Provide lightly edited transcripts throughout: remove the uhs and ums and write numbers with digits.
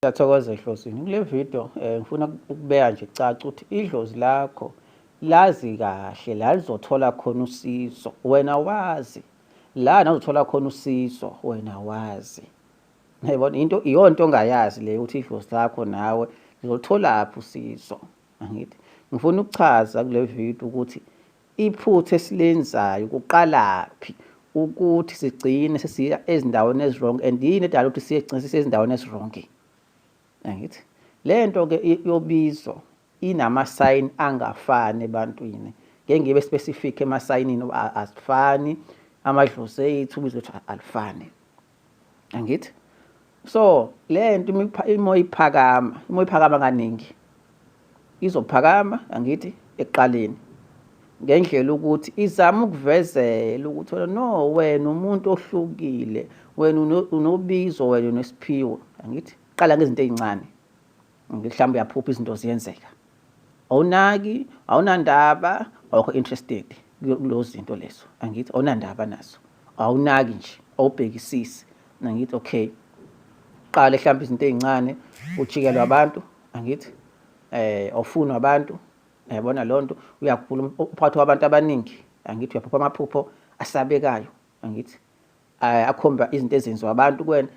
Ngiyathokoza ehlosini. Kule video ngifuna ukubeka nje kucace ukuthi idlozi lakho lazi kahle la lizothola khona usizo, wena wazi. La nawuzothola khona usizo, wena wazi. Yayibona into iyonto ongayazi le ukuthi idlozi lakho nawe lizotholaphi usizo. Angithi ngifuna ukuchaza kule video ukuthi iphutha esilenzayo kuqalaphi ukuthi sigcine sesiya ezindaweni ezi-wrong and yini edala ukuthi siyegcine sisezindaweni ezi-wrong. Angithi le nto ke yobizo inamasayini angafani ebantwini. Ngeke ngibe specific emasayinini, asifani amadlozi ethu, ubizo lethu alifani. Angithi so le nto imoya iphakama, imoya iphakama kaningi, izophakama angithi ekuqaleni ngendlela ukuthi izama ukuvezela ukuthi no, wena umuntu ohlukile, wena unobizo, wena unesiphiwo. Angithi qala ngezinto ey'ncane, mhlawumbe uyaphupha izinto ziyenzeka, awunaki, awunandaba, awukho interested kulezo zinto lezo. Angithi awunandaba nazo, awunaki nje, awubhekisisi. Angithi okay, qale mhlawumbe izinto ey'ncane, ujikelwa abantu, angithi awufunwa abantu, uyabona leyo nto, uyakhula uphakathi kwabantu abaningi. Angithi uyaphupha amaphupho asabekayo, angithi akhomba izinto ezenziwa abantu kuwena.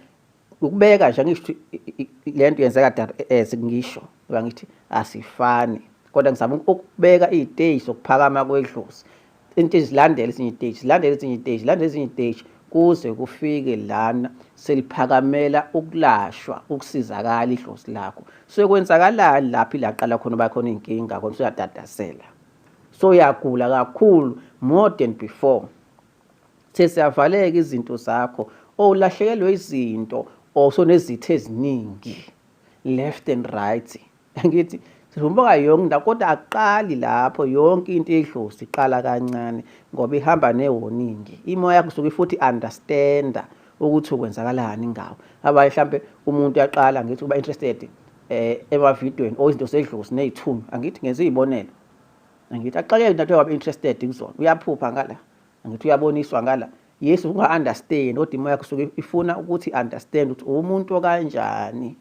Ukubeka nje, angisho ukuthi le nto yenzeka as ngisho, ngoba ngithi asifani, kodwa ngizama ukubeka iy'teji zokuphakama kwedlozi, into ezilandela ezinye iy'teji, zilandela ezinye iy'teji, zilandela ezinye iy'teji, kuze kufike lana seliphakamela ukulashwa, ukusizakala idlozi lakho. So kwenzakalani lapho ila qala khona uba khona iy'nkinga khona, usuyatatazela, so uyagula kakhulu more than before, sesiyavaleka izinto zakho, ulahlekelwe izinto, or sonezitha eziningi left and right. Angithi sivumbuka yonke indawo, kodwa akuqali lapho. Yonke into idlozi iqala kancane ngoba ihamba ne-warning. Imoya yakho isuke futhi understanda ukuthi kwenzakalani ngawo. Abanye mhlampe umuntu uyaqala ngithi uba interested emavidweni or izinto zedlozi ney'thunywa. Angithi ngenza iy'bonelo, angithi axakeke into waba interested kuzona, uyaphupha ngala, angithi uyaboniswa ngala. Yes, unga-understand, kodwa imoya yakho isuke ifuna ukuthi understand ukuthi umuntu okanjani.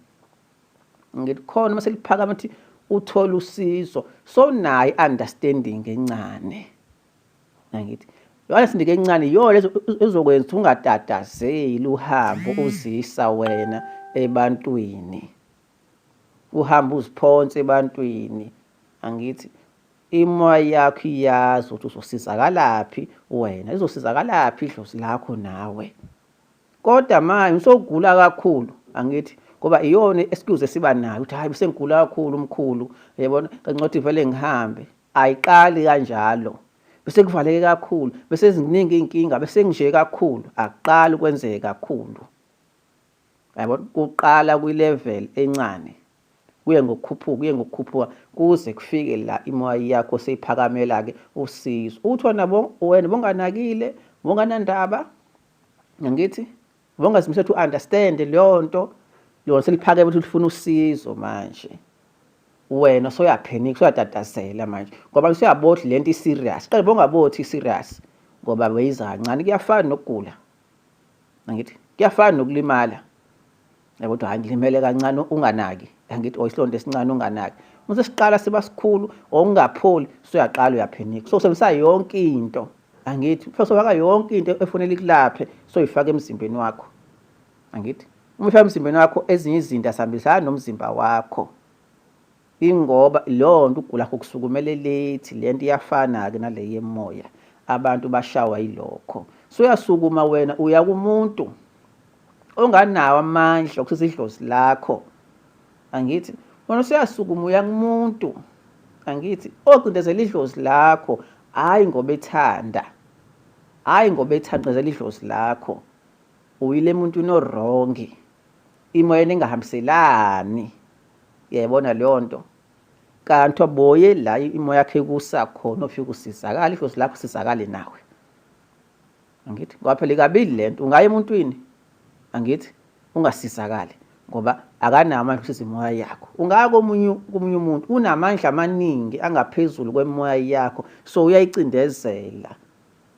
Ngithi khona uma seliphakama ukuthi uthole usizo, so nayo i-understanding encane. Angithi i-understanding encane iyona ezokwenza ukuthi ungatatazeli, uhambe uzisa wena ebantwini, uhambe uziphonse ebantwini. Angithi imoya yakho iyazi ukuthi uzosizakalaphi wena, izosizakalaphi idlozi lakho nawe. Kodwa manje usogula kakhulu, angithi ngoba iyona excuse esiba nayo ukuthi hayi, sengigula kakhulu umkhulu, yabona, kancwadi vele ngihambe. Ayiqali kanjalo, bese kuvaleke kakhulu, bese ziningi iy'nkinga, bese ngishe kakhulu. Akuqali kwenzeke kakhulu, yabona, kuqala kwi-level encane, kuye ngokukhuphuka, kuye ngokukhuphuka, kuze kufike la imoya yakho seyiphakamela-ke usizo. Uthi wena wena bonganakile, bonganandaba, angithi bongazimisela ukuthi u-understand leyo nto, lona seliphakeme ukuthi lifuna usizo manje. Wena soyaphenika, soyatatazela manje, ngoba usuyabona ukuthi lento i-serious. Qale bongaboni i-serious ngoba beyiza kancane. Kuyafana nokugula, angithi kuyafana nokulimala, yabo, ukuthi hayi, ngilimele kancane, unganaki. Angithi or isilonda esincane, unganaki. Uma sesiqala siba sikhulu or ungapholi, usuyaqala uyaphenika, so usebenzisa yonke into. Angithi sofaka yonke into efonele ikulaphe, soyifaka emzimbeni wakho. Angithi uma ifaka emzimbeni wakho, ezinye izinto asihambisani nomzimba wakho, ingoba leyo nto ukugula kwakho kusukumele lethi. Le nto iyafana-ke nale yemoya, abantu bashawa yilokho. So uyasukuma wena uya kumuntu onganawo amandla okusiza idlozi lakho. Angithi wena usuyasukuma uya kumuntu, angithi ocindezela idlozi lakho, hhayi ngoba ethanda, hhayi ngoba ethanda ucindezela idlozi lakho, uyile emuntwini o-wrong, imoya engahambiselani, uyayibona leyo nto. Kanti boye la imoya yakho ekusa khona, ofika usizakala idlozi lakho, usizakale nawe. Angithi ngoba phela ikabili le nto, ungaya emuntwini, angithi ungasizakali ngoba akanawo amandla okusiza imoya yakho. Ungaya komunye umuntu unamandla amaningi angaphezulu kwemoya yakho, so uyayicindezela.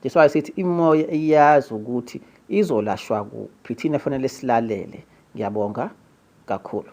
That's why sithi imoya iyazi ukuthi izolashwa kuphi, thina fanele silalele. Ngiyabonga kakhulu.